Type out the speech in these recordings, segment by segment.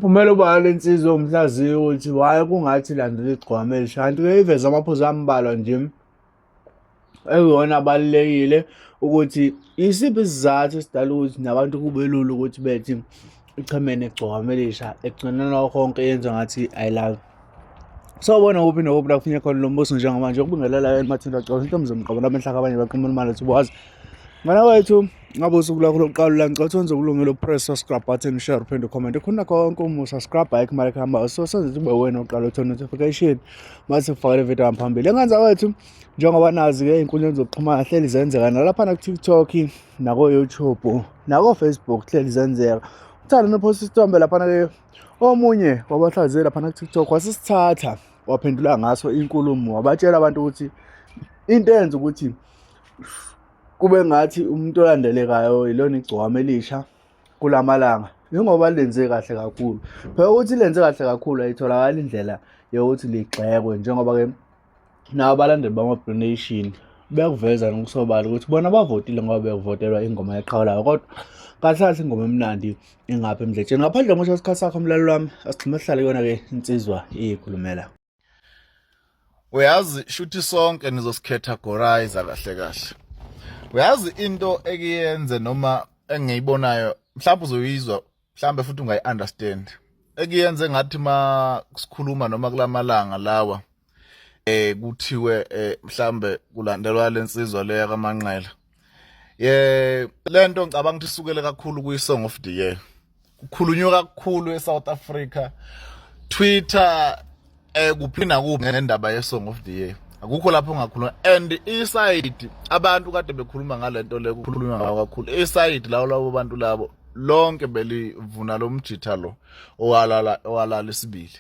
Phumela obala le nsizwa umhlaziyi ukuthi why kungathi ilandela igcwama elisha, kanti-ke iveze amaphuzu ambalwa nje ekuwona abalulekile ukuthi isiphi isizathu esidala ukuthi nabantu kube lula ukuthi bethi icheme negcokama elisha ekugcineni kwakho konke yenza ngathi ayilazi. Sawubona kuphi nokuphi la kufinye khona lo mbuso njengamanje ukubingelela emathini agcoka intombi zomqobo labenhlaka abanye baqhuma imali ethi wazi. Mngane wethu ngabe usuku lwakho lokuqala la ngicela wenze ukulungela upress subscribe button share uphinde ucomment khona konke uma usubscribe ayikho imali ekuhambayo so senze ube wena oqala uthola notification mase kufakele video phambili. Engenza wethu njengoba nazi-ke ey'nkundleni zokuxhumana hleli zenzeka nalaphana ku-TikTok nako-YouTube nako-Facebook hleli zenzeka. Uthanda nophosta isithombe laphana-ke omunye wabahlaziye laphana ku-TikTok wasisithatha waphendula ngaso inkulumo wabatshela abantu ukuthi into eyenza ukuthi kube ngathi umuntu olandelekayo yilona igcokama elisha kulamalanga ingoba lenze kahle kakhulu. Phela ukuthi lenze kahle kakhulu ayitholakali indlela yokuthi ligxekwe njengoba-ke nabo abalandeli bama-Blue Nation bekuveza ngokusobala ukuthi bona bavotile ngoba bekuvotelwa ingoma yeqhawe kodwa kahle kahle ingoma emnandi ingaphi emdletsheni. Ngaphandle ngisho isikhathi sakho mlaleli wami, asigxume sihlale kuyona-ke insizwa iyikhulumela. Uyazi shuthi sonke nizosikhetha-gorize kahle kahle. Uyazi into ekiyenze noma engiyibonayo mhlawumbe uzoyizwa mhlawumbe futhi ungayi-understand ekuyenze ngathi ma sikhuluma noma kulamalanga lawa kuthiwe mhlambe kulandelwa lensizwa leya kaManqela ye lento ngicabanga ukuthi isukele kakhulu kuyi Song of the Year. Kukhulunywa kakhulu eSouth Africa, Twitter, kuphi nakuphi ngendaba ye Song of the Year. Akukho lapho ongakhuluma and iside abantu kade bekhuluma ngalento le kukhulunywa ngayo kakhulu iside lawo labo bantu labo lonke belivuna lo mjitha lo owalala isibili,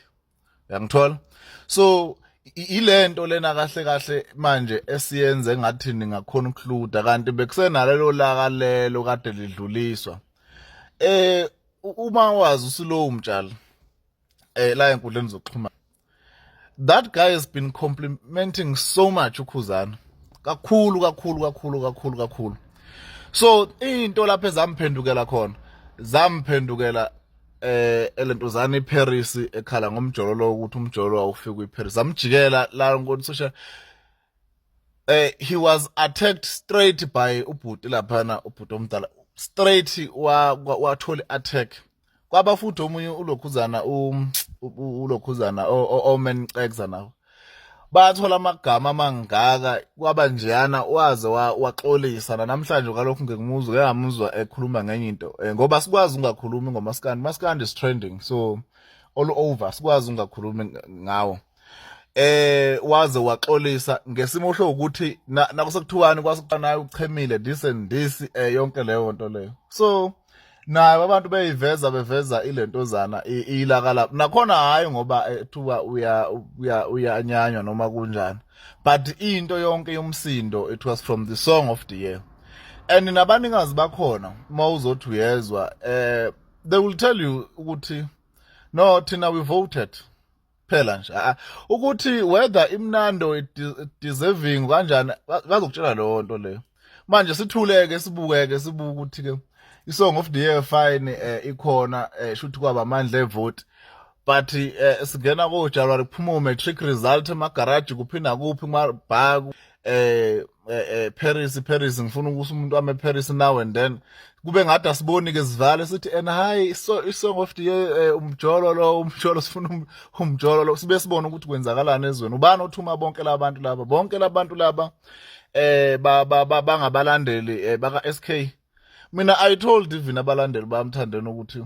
uyangithola? So ilento lena kahle kahle manje esiyenze ngathi ningakhona ukuhluda kanti bekusenalelo laka lelo kade lidluliswa. Uma wazi usilowo mtshali la enkundleni zokuxhumana, that guy has been complimenting so much uKhuzana kakhulu kakhulu kakhulu kakhulu kakhulu. So into lapho ezamphendukela khona zamphendukela elentozana iParis ekhala ngomjolo lo ukuthi umjolo awufika kwiParis zamjikela la ngo social. He was attacked straight by ubhuti laphana, ubhuti omdala straight wathola attack. Kwaba futhi omunye ulokhuzana ulokhuzana oman Xexa nawo bathola amagama amangaka kwaba njeyana waze waxolisa. Namhlanje kalokhu ngimuzwa ngamuzwa ekhuluma ngenye into ngoba sikwazi ungakhulumi ngomaskandi. Maskandi is trending so all over, sikwazi ungakhulumi ngawo. Waze waxolisa ngesimo hlo ukuthi nakusekuthiwani kwasekuqanayo uchemile this and this yonke leyo nto leyo. So nayo abantu beyiveza beveza ilentozana ilaka lapho nakhona, hayi ngoba ethuka uya uya uyanyanywa noma kunjani, but into yonke yomsindo it was from the Song of the Year. And nabanikazi bakhona uma uzothi uyezwa they will tell you ukuthi no, thina we voted phela nje ukuthi whether imnando deserving kanjani bazokutshela leyo nto leyo. Manje sithuleke sibukeke sibuke ukuthi ke i-Song of the Year fine ikhona shuthi kwaba amandla evote, but singena ko January kuphuma matric result emagaraji kuphi nakuphi kuma-bar Paris Paris ngifuna ukuthi umuntu wami eParis now and then kube ngathi asiboni ke sivale sithi and hi so i-Song of the Year umjolo lo umjolo sifuna umjolo lo sibe sibona ukuthi kwenzakalani ezweni. Ubani othuma bonke labantu laba? Bonke labantu laba bangabalandeli baka SK. Mina I told even abalandeli bamthandeni ukuthi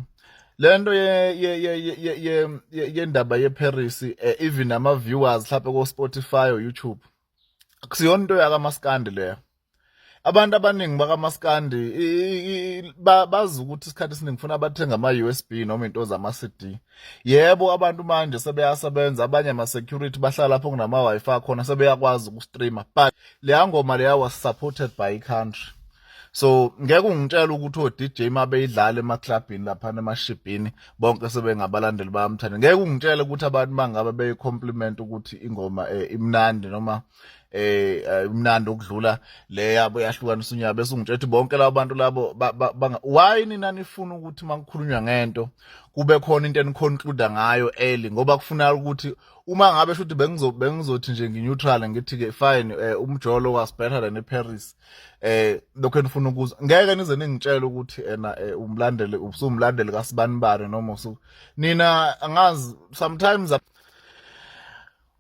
lento ye ye ye ye ye yendaba yeParis even ama viewers mhlawumbe ko Spotify or YouTube akusiyona into yakamaskandi leyo. Abantu abaningi bakamaskandi bazi ukuthi isikhathi esiningi funa bathenga ama-USB noma into zama-CD. Yebo, abantu manje sebeyasebenza, abanye ama-security bahlala lapho kunama-Wi-Fi khona sebeyakwazi ukustreama, but leya ngoma leya was supported by i-country. So ngeke ungitshela ukuthi o-DJ mabeyidlala emaklabhini laphana emashibhini bonke sebengabalandeli bayamthanda. Ngeke ungitshele ukuthi abantu bangabe beyicompliment ukuthi ingoma imnandi noma imnandi ukudlula le yabo yahlukanisa unyaka, bese ungitshela ukuthi bonke labo bantu labo why nina nifuna ukuthi makukhulunywa ngento kube khona into eniconclude ngayo early? Ngoba kufuneka ukuthi uma ngabe shuthi bengizothi nje ngi-neutral, ngithi ke fine, uMjolo was better than eParis, lokho enifuna ukuzwa, ngeke nize ningitshele ukuthi ena umlandeli, usumlandeli kaSibanibani noma usu nina. Angazi, sometimes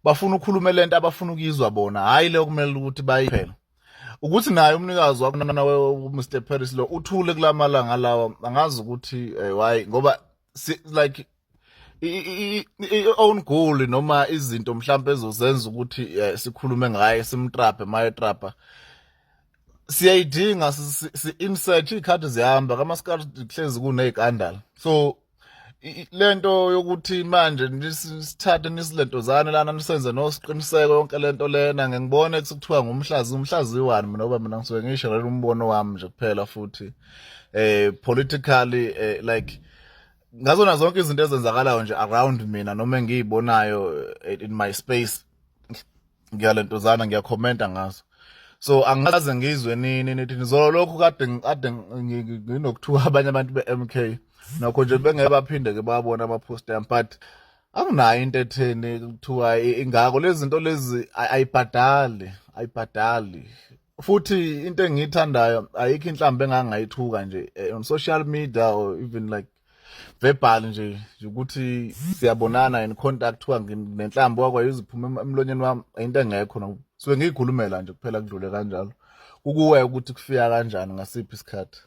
bafuna ukukhuluma lento abafuna ukuyizwa bona, hayi le okumele ukuthi bayiphela ukuthi naye umnikazi wakho Mr Paris lo uthule kulamalanga lawa. Angazi ukuthi why, ngoba like i-own goal noma izinto mhlawumbe ezozenza ukuthi sikhulume ngaye, simtraphe maye trapha, siyayidinga si-insert iy'khathi zihamba kamasikhathi kuhlezi kuney'kandala. So lento yokuthi manje nisithathe nisilentozane lana, nisenze nosiqiniseko yonke lento lena, ngibone kuthiwa ngumhlazi, umhlazi wani mina? Ngoba mina ngisuke ngisherela umbono wami nje kuphela. Futhi politically, like ngazona zonke izinto ezenzakalayo nje around mina noma engiyibonayo in my space, ngiyalentozana, ngiyakhomenta ngazo. So angaze ngizwe nini nithi nizolo lokhu kade nginokuthuka abanye abantu be-MK, nokho nje bengeke baphinde ke babona ama-post yami, but anginayo into etheni kuthiwa ingako. Lezi zinto lezi ayibhadali, ayibhadali. Futhi into engiyithandayo, ayikho inhlambi engangayithuka nje on social media or even like verbal nje ukuthi siyabonana in contact, kuthiwa nenhlambi wakwayiziphuma emlonyeni wami, into engekho no suke ngiyikhulumela nje kuphela, kudlule kanjalo. Kukuwe ukuthi kufika kanjani, ngasiphi isikhathi.